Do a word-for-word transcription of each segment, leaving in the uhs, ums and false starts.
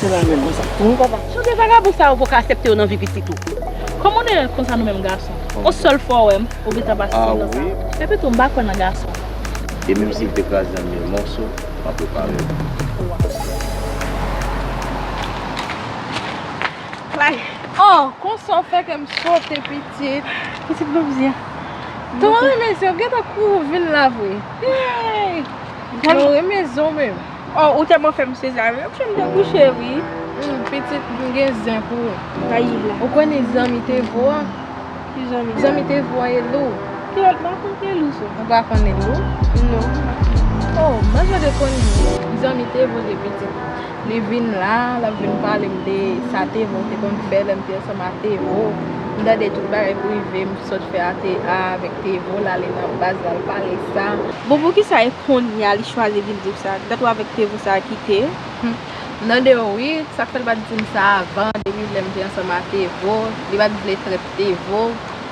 Jan de vagabon sa yo poko aksepte yo nan vi pitit ou. Kòman w de konsa nou menm gason? On sèl fwa w wè m, ou gentan pase nan sa. Epi tou, m pa kwè nan gason. E menm si l te kraze an mil mòso, m ap repare l. Oh, konsa w fè kè m sote, pitit. Pitit Bobzia. Tou mwen renmen zye w, gentan kouri vin la vre. Hey! Mwen renmen zye w menm. Oh, ou tèlman fè m sezi avè w, m debouche wi. Hmm, pitit, m gen zen pou ou. Ou konnen zanmi Tevo a? Ki zanmi? Zanmi Tevo a, Elou. Ki lòt? M pa konn Elou sa. Ou pa konn Elou? Non. Oh, m pa janm te konnen zanmi Tevo de pitit. Li vin la, l ap vin pale m de sa Tevo te konn fè lè m te ansanm ak Tevo. M tande tout bagay prive m sot fè a te, a, avèk Tevo, l ale nan baz la, l pale sa. Bon, poukisa e kounye a li chwazi vin di w sa? Dat ou avèk Tevo sa kite? Hmm. M tande wi, sa k fè l pa t di m sa avan, depi lè m te ansanm ak Tevo, li pa t vle trèt Tevo,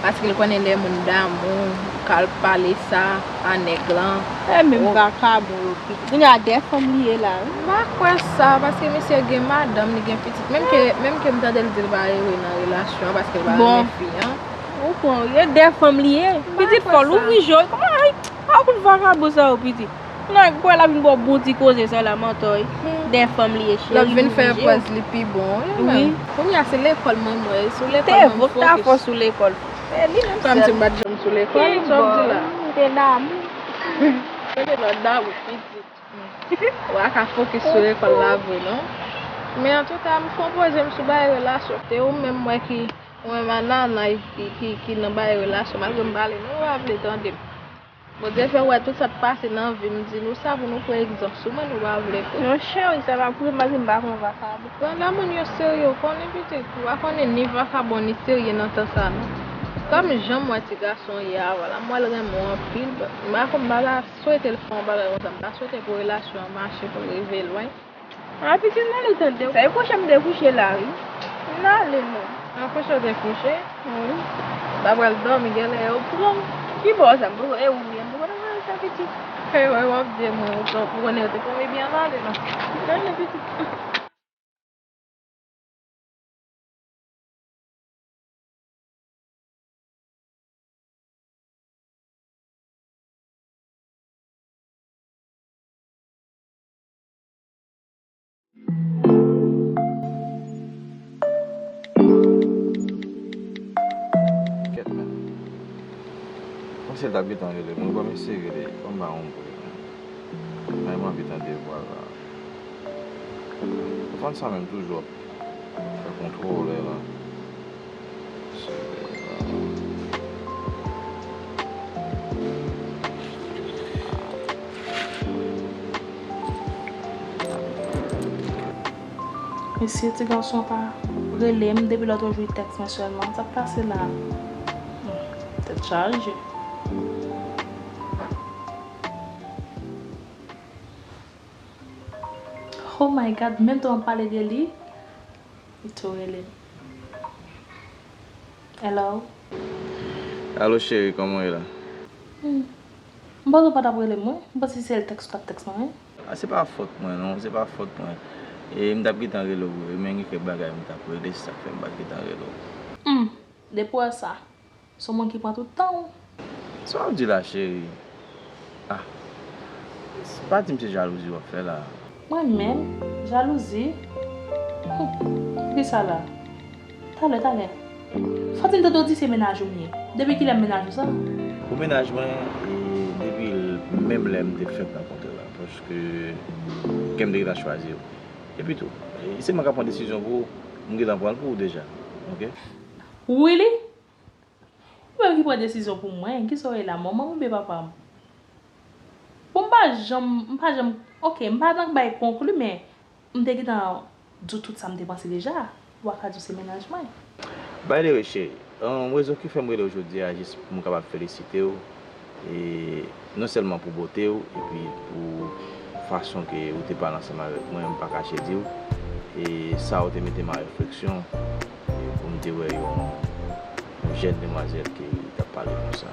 paske l konnen lè moun damou, ka l pale sa a nèg lan. E menm vakabon yo. Kounye a de fanm li ye la wi. M pa kwè sa, paske misye gen madanm, li gen pitit. Menm ke, menm ke m tande l di l pa ere nan relasyon an, paske l pa renmen fi an. Ou pran, e de fanm li ye. Pitit fò l ouvri je w. Kòman, ay, a kout vakabon sa yo, pitit. Kounye a, kwè l ap vin ba w bon ti koze sa la, mantò wi. De fanm li ye, cheri. L ap vin fè pwèz li pi bon wi menm. Kounye a se lekòl mwen, mwen, sou lekòl mwen m fokis. Te vot ta fò sou lekòl. E li menm sèl. Kòmsi m pa t janm sou lekòl, sa w ap di la? M te damou. Gade lòt damou, pitit. Ou pa ka fokis sou lekòl la vre non. Men antouka, m fon poze m sou bagay relasyon. Se ou menm mwen ki, ou menm a Nana ki, ki, ki nan bagay relasyon, malgre m pale, nou pa vle tande m. Bondye fè wè tout sa k pase nan vi m, di nou sa pou nou pran egzanp sou mwen, nou pa vle kwè. Non cheri, sa pa pou mwen, m pa konn vakabon. Granda moun yo serye, ou konnen pitit, ou pa konnen ni vakabon ni serye nan tan sa non. Kòm jan m wè ti gason ye a, vwala, m wè l renmen w anpil, m pa konn, m pa ta swete l fè yon bagay konsa, m ta swete pou relasyon an mache, pou l rive lwen. A, pitit, m ale tande w. Sa e kouche m te kouche la, wi. M ale non. An kouche w te kouche? Wi. M ta pral dòmi, genlè yo pran m. Ki bò sa? M poko, e ou menm, m poko nan bagay sa, pitit. E wè, w ap di mwen, ou pran, ou konnen yo te pran m, ebyen, m ale non. M ale, pitit. Kèt, men. Kòmsi l t ap gentan rele mwen, ban m eseye rele, ban m ba yon bri, men. Ay, m anvi tande vwa l la. Telefòn sa menm toujou ap fè kontwole la. Mesye, ti gason an pa rele m depi lòt jou, li tèks mwen sèlman. Sa k pase la? Hmm, tèt chaje. Oh my God, menm tan m ap pale de li, li tou rele m. Hello? Alo, cheri, kòman w ye la? Hmm. M panse w pa t ap rele m, wi. M panse se l tèks ou t ap tèks mwen, wi. A, se pa fòt mwen, non, se pa fòt mwen. E m t ap gentan rele w, wi, men gen kèk bagay m t ap regle, se sa k fè m pa t gentan rele w. Hmm, depi w wè sa, se w menm ki pran tout tan w. Sa w ap di la, cheri? Ah, pa di m se jalouzi w ap fè la. Mwen menm? Jalouzi? Hum, kisa la? Talè, talè. Fò di m tande w di se mennaj ou m ye. Depi kilè m mennaj ou sa? Pou mennaj mwen, e, depi l-, menm lè m te fenk rankontre w la, paske kè m te gentan chwazi w. Epi tou, e, se mwen k ap pran desizyon pou ou, m gentan pran l pou ou deja, oke? Really? Ou menm ki pran desizyon pou mwen, kisa w ye la, manman m oubyen papa m? Bon, m pa janm, m pa janm, oke, m pa nan bay konkli, men m te gentan di w tout sa m te panse deja. W a ka di w se mennaj mwen. By the way, cheri, um, rezon ki fè m rele w jodi a, jis pou m kapab felisite w, e non sèlman pou bote w, epi pou fason ke ou te pale ansanm avèk mwen, m pa kache di w, e sa ou te mete m an refleksyon, e pou m te wè yon, yon jèn demwazèl ki t ap pale konsa.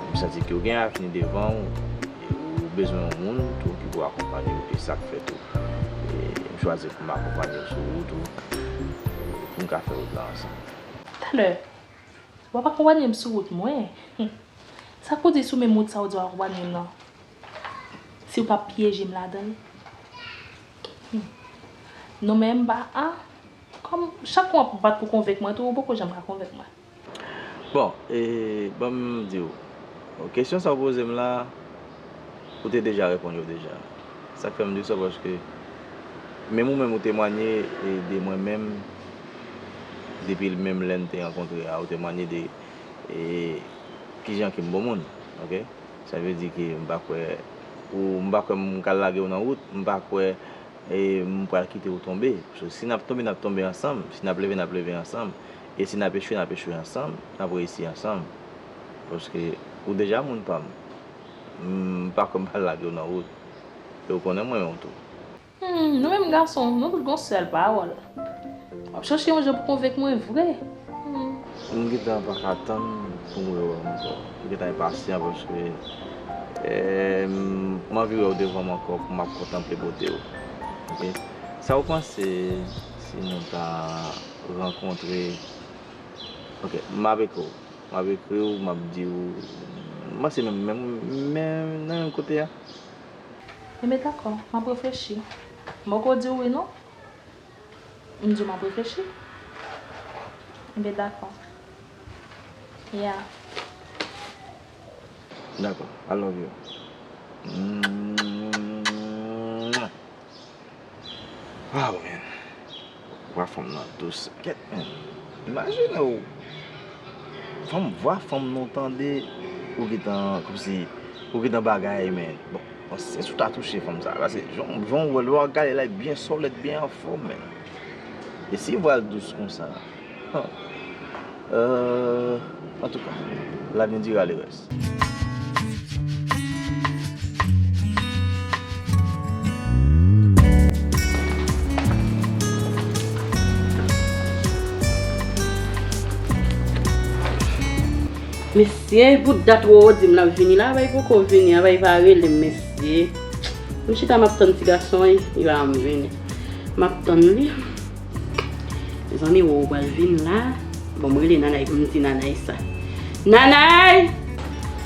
M santi ke w gen avni devan w, e ou bezwen yon moun tou ki pou akonpanye w, e sa k fè tou. E m Chwazi pou m akonpanye w sou wout ou, pou n ka fè wout la ansanm. Talè, w ap akonpanye m sou wout mwen? Sa k pou di sou menm wout sa w di w akonpanye m nan? Si w p ap pyeje m ladan l? Hmm. Non, men m pa, a, kòm chak fwa w ap bat pou konvenk mwen tou, ou poko janm ka konvenk mwen. Bon, e, ban m di w, kesyon sa w poze m la, ou te deja reponn yo deja. Sa k fè m di w sa, paske menm ou menm ou temwanye, e, de mwen menm, depi menm lè n te rankontre a, ou temwanye de, e, kijan ke m bon moun, oke? Sa vle di ke m pa kwè, ou, m pa kwè m ka lage w nan wout, m pa kwè, e, m pral kite w tonbe. Paske si n ap tonbe, n ap tonbe ansanm. Si n ap leve, n ap leve ansanm. E si n ap echwe, n ap echwe ansanm. N ap reyisi ansanm. Paske ou deja moun pa m. M pa kwè m pral lage w nan wout. E ou konnen m renmen w tou. Hmm, nou menm gason, nou tout gon sèl pawòl. W ap chèche yon jan pou konvenk mwen vre. Hmm. M gentan pa ka tann pou m rewè w ankò. M gentan enpasyan paske, eh, m anvi wè w devan m ankò pou m ap kontanple bote w. Oke? Sa w panse si nou ta rankontre? Oke, m ap ekri w. M ap ekri w, m ap di w, m panse menm, menm, menm nan menm kote a. Enben, dakò, m ap reflechi. M poko di w wi non. M di w m ap reflechi. Enben, dakò. Yeah. Dakò, I love you. Mwah. Wow, man. Vwa fanm nan dous. Kèt, man. Imajine w. Fanm, vwa fanm nan w tande, ou gentan, kòmsi, ou gentan bagay, man. Bon, bon, se sou ta touche fanm sa. Paske, jan, jan w wè, lè w ap gade la, byen solid, byen anfòm, man. E si vwa l dous konsa, han. Euh, antouka, l'avenir dira le reste. Mesye, pou dat Roro di m l ap vini la, bay poko vini, bay pa rele m, mesye. M chita, m ap tann ti gason, wi, li pa janm vini. M ap tann li. Mezanmi, Roro pral vin la. Bon, m rele Nanay pou m di Nanay sa. Nanay!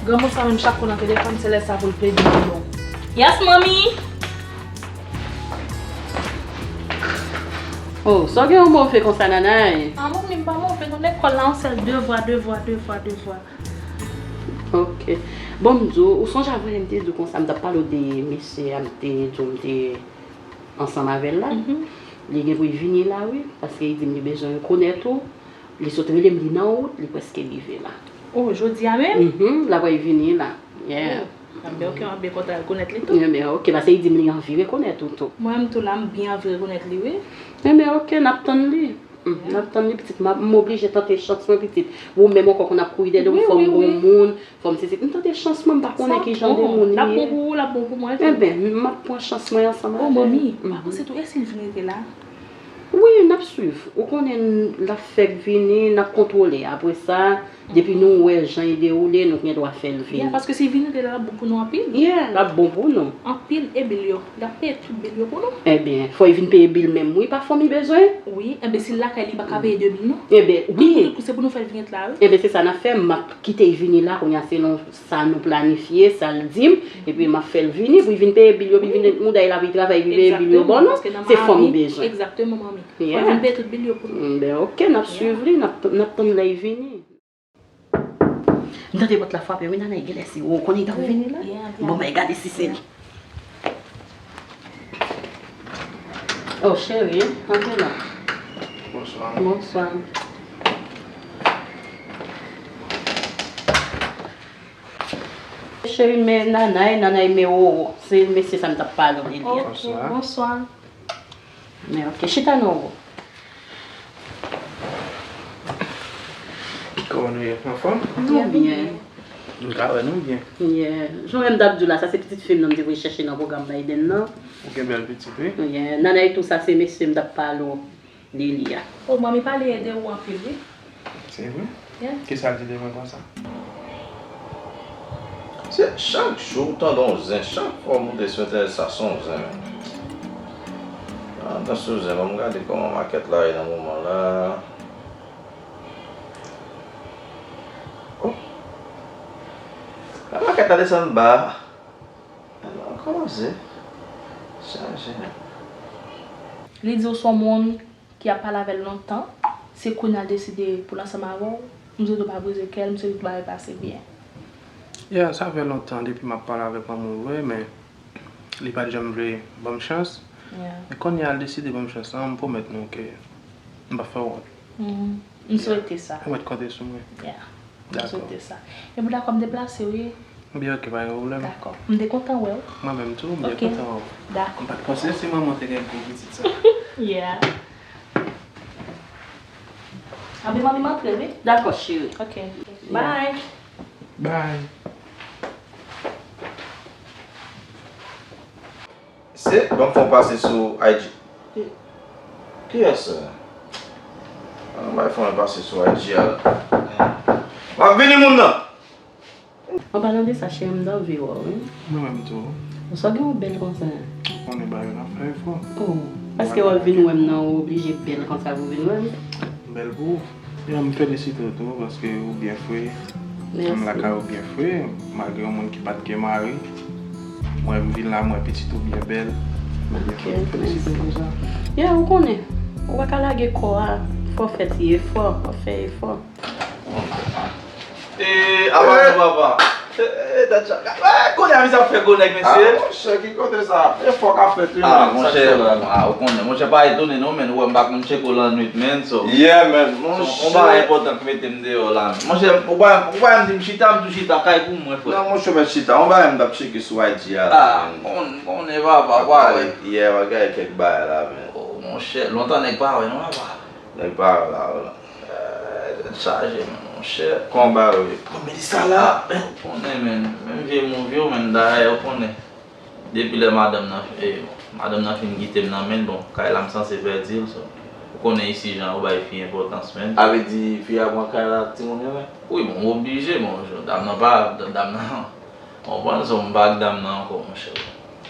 Granmoun sa menm chak kou nan telefòn, se lè sa pou l plede rele w. Yes, manmi! Oh, sa w gen yon move konsa, Nanay? Ah, manmi, m pa move non, lekòl la, yon sèl devwa, devwa, devwa, devwa. Ok. Bon, m di w, ou sonje avanyè m te di w konsa, m t ap pale w de mesye a, m te di w m te ansanm avè l la. Mhm. Li gen pou l vini la, wi, paske li di m li bezwen rekonèt ou. Li sot rele m, li nan wout, li prèske rive la. Oh, jodi a menm? Mhm, l ap vini la. Yeah. Oh, enben, ok, m ap byen kontan rekonèt li tou. Enben, ok, paske li di m li anvi rekonèt ou tou. Mwen menm tou la, m byen anvi rekonèt li, wi. Enben, ok, n ap tann li. Mm, n ap tann li, pitit. M ap, m oblije tante chans mwen, pitit. Ou menm ankò konn ap kouri dèyè m, fò m gon moun, fò m sesi. M tante chans mwen, m pa konnen ki jan de moun li ye. L ap bon pou ou, l ap bon pou mwen tou. Enben, m ap pran chans mwen ansanm avè l. Oh, manmi, m pa panse tou, e si l vin rete la? Wi, n ap swiv. Ou konnen l ap fèk vini, n ap kontwole. Apre sa, depi nou wè jan l dewoule, nou gen dwa fè l vini. Yeah, paske si l vin rete la, l ap bon pou nou anpil. Yeah, l ap bon pou nou. Anpil, e bil yo? L ap peye tout bil yo pou nou. Enben, fò l vin peye bil menm, wi, pa fanmi bezwen. Wi, enben, si l lakay li, pa ka peye de bil, non? Enben, wi. Tout kou se pou nou fè l vin ret la, wi. Enben, se sa n ap fè, m ap kite l vini la, kounye a, selon sa nou planifye, sa l di m, epi m ap fè l vini, pou l vin peye bil yo, pou l vin mouda l ap travay, epi peye bil yo, bon, non? Se fanmi bezwen. Egzakteman, manmi. Fò l vin peye tout bil yo pou nou. Enben, ok, n ap swiv li, n ap, n ap tann lè l vini. M tande pòt la frape, wi, Nanay, genlè se ou konnen li t ap vini la. Bon, m al gade si se li. Oh, cheri, antre la. Bonswa. Bonswa. Cheri, men Nanay, Nanay, men Roro. Se mesye sa m t ap pale w de li a. Ok, bonswa. Men, ok, chita non, Roro. Kòman nou ye? Anfòm? Nou byen. M ka wè nou byen. Yeah. Jan m t ap di w la, sa se pitit fi m nan m te voye chèche nan pwogram Biden nan. Ou gen bèl pitit, wi. Yeah. Nanay tou, sa se mesye m t ap pale w de li a. Oh, manmi pale de ou anpil, wi. Se vre? Yeah. Kisa l di de mwen konsa? Se chak jou w tande yon zen, chak fwa w moute sou entènèt sa se yon zen menm. Ann, Suzen, ban m gade kòman makèt la ye nan moman la. Oh. Makèt la desann ba. Alò, kòmanse chaje. Li di w se yon moun ki ap pale avè l lontan, se kounye a l deside pou l ansanm avè w, m swete w pa brize kè l, m swete tout bagay pase byen. Yeah, sa fè lontan depi m ap pale avèk yon moun vre, men li pa t janm vle ban m chans. Yeah. Men kounye a l deside ban m chans lan, m pwomèt nou ke m p ap fè w wont. Mhm. M swete sa. Ou mèt konte sou mwen. Yeah. M swete sa. Epi w dakò m deplase wi? Byen, ok, pa gen pwoblèm. Dakò. M te kontan wè w. Mwen menm tou, m byen kontan wè w. Dakò. M pa t panse se manman te gen gwo pitit sa. Yeah. Anben, manmi, m antre wi. Dakò, cheri. Ok. Bye. Bye. Se, ban m fè yon pase sou I G. Kiyès sa? An bay fè yon pase sou I G a la. M ap vini, moun nan! An palan de sa, cheri, m t anvi wè w wi. Mwen menm tou. Sa w gen w bèl konsa? Ou konnen bagay yo n ap fè efò. Oh, paske w ap vin wè m nan, ou oblije bèl konsa pou w vin wè m? Bèl pou ou. Ya, m felisite w tou paske ou byen fre. Mèsi. Menm lakay ou byen fre, malgre yon moun ki pa t gen mari. Mwen, m vin la, mwen, pitit ou byen bèl. Mwen byen fre, m felisite w pou sa. Ya, ou konnen, ou pa ka lage kò a, fò w fè ti efò, fò w fè efò. E, apa nou papa? E, e, dat sa. E, kounye a misye ap fè gwo nèg, mesye. Ah, monchè, ki kote sa? E fò k ap fèt wi, ah, men, monchè, ah, ou konnen, monchè, pa etone non, men, ou wè m pa konn tcheke w lannwit, men, so. Yeah, man, monchè. Yon bagay enpòtan k mete m deyò la, men. Monchè, ou pa, ou pa di m chita, m tou chita kay pou mwen, frè. Non, monchè, mèt chita. Yon bagay m t ap tcheke sou I G a la, ah, men. Kon, konnen papa, pa wè. Yeah, bagay kèk bagay la, men. Oh, monchè, lontan nèg pa wè non, papa. Nèg pa wè la, wè la. Eh, tèt chaje, men, monchè. Kòman bagay yo ye? Bon, Melissa la, ah, men, ou konnen, men, menm vye move yo, men, dayè, ou konnen. Depi lè madanm nan, eh, madanm nan fin kite m nan men l, bon, kay la m sanse pèdi l, so. Ou konnen isi jan yo bay fi enpòtans, men. Sa vle di, fi a pran kay la ak timoun yo, men? Wi, bon, m oblije, bon, dam nan pa, dam nan, konprann, so, m pa ak dam nan ankò, monchè.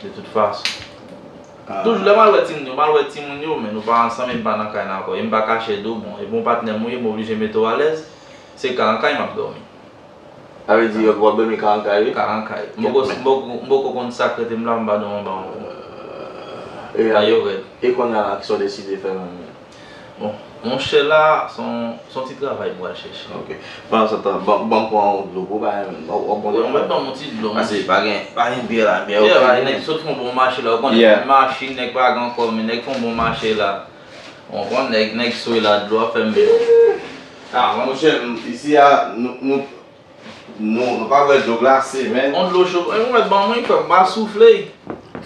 De tout fason. Ah. Toujou lè m al wè timoun yo, m al wè timoun yo, men nou pa ansanm e m pa nan kay la ankò. E m pa kache di w, bon, e bon patnè m ou ye, m oblije mete w alèz. Se kay an kay m ap dòmi. Sa vle di, w ap dòmi kay an kay, wi? Kay an kay. M poko, m poko, m poko konn sa k rete m la, m pa dòmi anba yon pon. E, bagay yo rèd. E kounye a la, kisa w deside fè menm? Bon, monchè la, se yon, se yon ti travay m pral chèche. Ok. Pandan se tan, ban, ban m pran yon dlo pou w, pa gen, w ap bon. Wi, w mèt ban m yon ti dlo, monchè. Paske pa gen, pa gen byè la, byè yo fini. Nèg sot fè yon bon mache la, ou konnen, yeah, machin, nèg pa gen ankò, men nèg fè yon bon mache la. Ou konprann, nèg, nèg swe la, dlo ap fè m byen. Ah, monchè, isi a, nou, nou, Nou, nou pa bwè dlo glase, men. On dlo cho, e, ou mèt ban mwen, frè m, m pa soufle.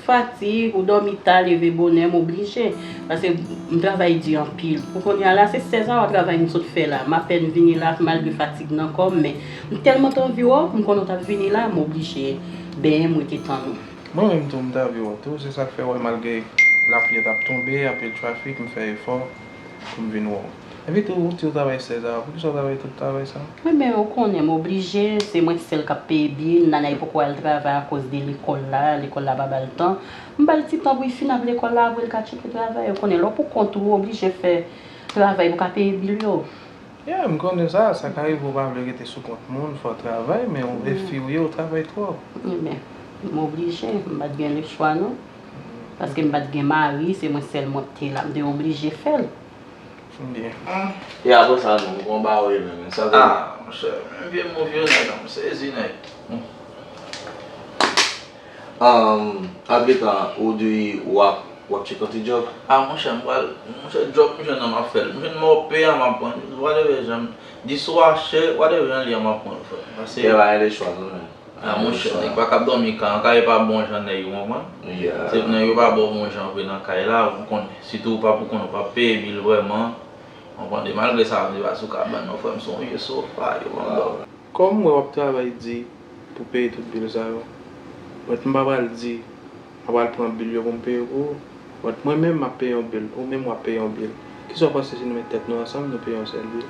Fatig, ou dòmi ta, leve bonè, m oblije. Paske m travay di anpil. Pou kounye a la, se sèz awa travay m sot fè la. M apèn vini la, malgre fatig nan kò m, men m tèlman t anvi wè w, m konnen w t ap vini la, m oblije benyen m rete tann ou. Mwen menm tou, m t anvi wè w tou, se sa k fè w wè malgre lapli t ap tonbe, anpil trafik, m fè efò pou m vin wè w. Epi tou, ou di w travay sèz awa, poukisa w travay tout travay sa? Wi, men ou konnen, m oblije, se mwen sèl k ap peye bil, Nanay poko al travay akoz de lekòl la, lekòl la pa ba l tan. M ba l ti tan pou l fin ap lekòl la, apre l ka tcheke travay. Ou konnen, lè w pou kont ou, ou oblije fè travay pou w ka peye bil yo. Yeah, m konnen sa, sa ka rive w pa vle rete sou kont moun, fò w travay, men w, mm, fi w ye, w travay twòp. Ebyen, m oblije, m pa t gen lechwa non. Paske m pa t gen mari, se mwen sèl mwen k te la, m te oblije fè l. Byen. E apre sa, non, m gon ba w e menm, sa vle. Ah, monchè, men vye move yo nèg, m sezi nèg. Ann, antretan, ou di w ap, w ap tcheke yon ti djòb? Ah, monchè, m pral, monchè, djòb m jwenn nan m ap fè l. M jwenn mòpe a, m ap pran l. Whatever jan m, di sou a chè, whatever jan l ye a, m ap pran l, frè m. Paske, e pa gen lechwa non, men. Ah, monchè, nèg pa kab dòmi kay an kay, e pa bon jan nèg, ou konprann? Yeah. Se nèg yo pa ba w bon jan vre nan kay la, ou konnen. Sitou ou pa pou konn, ou pa peye bil vrèman. Ou konprann? E malgre sa, m di pa sou kabann non, frè m, se yon vye sofa, yo ban m dòmi. Kòm m wè w ap travay di pou peye tout bil sa yo, but m pa pral di, m pa pral pran bil yo pou m peye pou ou, but mwen menm m ap peye yon bil, ou menm w ap peye yon bil. Kisa w panse si nou met tèt nou ansanm, nou peye yon sèl bil?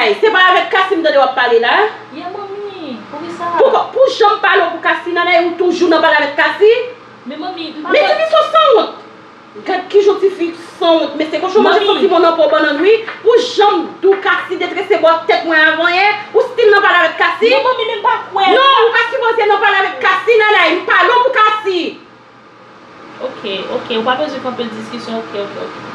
Nanay, se pa avèk Kasi m tande w ap pale la? Ye, manmi, poukisa? Pou, pou jan m pale w pou Kasi, Nanay, ou toujou nan pale avèk Kasi? Men manmi, m pa... Men tifi sa w sanwont! Gad kijan tifi sanwont, mesye kochon manje santi bon nan po bannann wi. Pou jan m di w Kasi detrese bò tèt mwen avan yè, ou still nan pale avèk Kasi? Non, manmi, men m pa kwè. Non, ou pa sipoze nan pale avèk Kasi, Nanay, m pale w pou Kasi. Ok, ok, ou pa bezwen kanpe diskisyon, ok, ok, ok.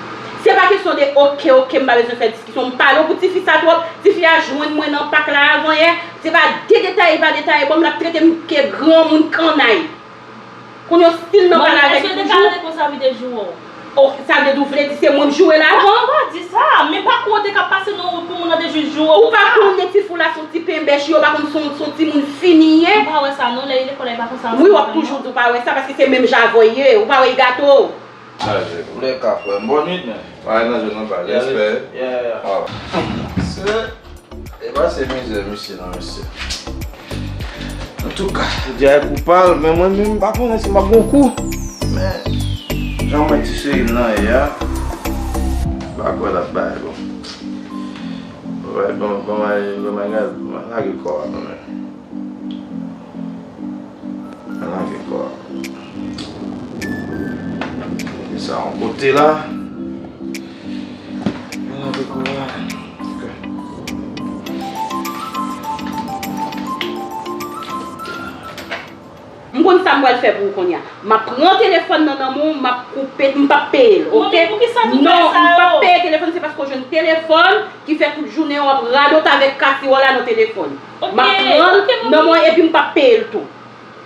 Se pa kesyon de ok, ok, m pa bezwen fè diskisyon. M pale w pou tifi sa twòp. Tifi a jwenn mwen nan pak la avan yè. Se pa de detaye pa detaye, bon, l ap trete m ke granmoun kannay. Kounye a w still nan pale avèk li toujou. Èske l te ka rete konsa pou te joure w? Oh, sa vle di w vle di se mwen m joure l avan? Non, pa di sa. Men pakou w te ka pase nan wout pou moun nan te jis joure w konsa. Ou pa konnen ti fou la se yon ti penbèch, yo pa konn se yon, se yon timoun fini ye. Ou pa wè sa non, lè li lekòl la, li pa konsa ansanm avè nou. Wi, w ap toujou di w pa wè sa paske se menm jan avè w ye. Ou pa wè li gate w. Chaje. Ou lè ka frè m. Bòn nwit, men. Bagay nan zòn nan pa respè. Yeah, yeah. Se, e pa se mizè misye nan mesye. Antouka, Jay kou pa l, men mwen menm m pa konnen si m ap gon kou. Men, jan mwen ti seri m nan ye a, m pa kwè l ap bay bon. Bon, bon, bon, bon, bon, bon, lage kò a kanmenm. Mwen lage kò a. Mete sa yon kote la. Mwen lage kò a. Ok. Konn sa m pral fè pou ou kounye a. M ap pran telefòn nan nan men w, m ap koupe, m p ap peye l, oke? Manmi, poukisa tout Non, bagay sa m p ap yo? Peye telefòn, se paske w jwenn telefòn ki fè tout jounen w ap radot avèk Kasi w la nan telefòn. Ok, M ap pran l ok, manmi. Nan men w epi m p ap peye l tou.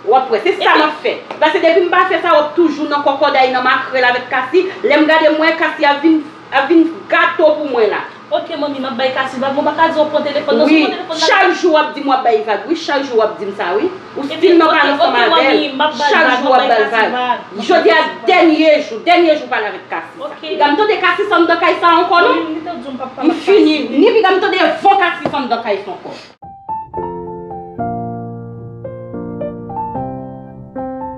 W ap wè, se sa m Epi ap fè. Paske depi m pa fè sa, w ap toujou nan kòkòday, nan makrèl avèk Kasi. Lè m gade m wè Kasi ap vin, ap vin gato pou mwen la. Ok, manmi, m ap bay Kasi vag. Mwen pa ka di w pran telefòn nan, si w Wi, pran telefòn nan. Chak jou w ap di m w ap bay vag. Wi, chak jou w ap di m sa, wi. Ou Epi, still nan ok, pale ansanm ok, avè manmi, l. m ap bay Chak vag, jou m w ap ap bay bay Kasi vag. vag. M ap Jodi bay a, Kasi vag. Dènye jou, dènye jou pale avèk Kasi sa. Ok. Piga m tande Kasi san m dan kay sa ankò, non? Manmi, m te di w m p ap pale M ak fini. Kasi. Ni piga m tande van Kasi san m dan kay sa ankò.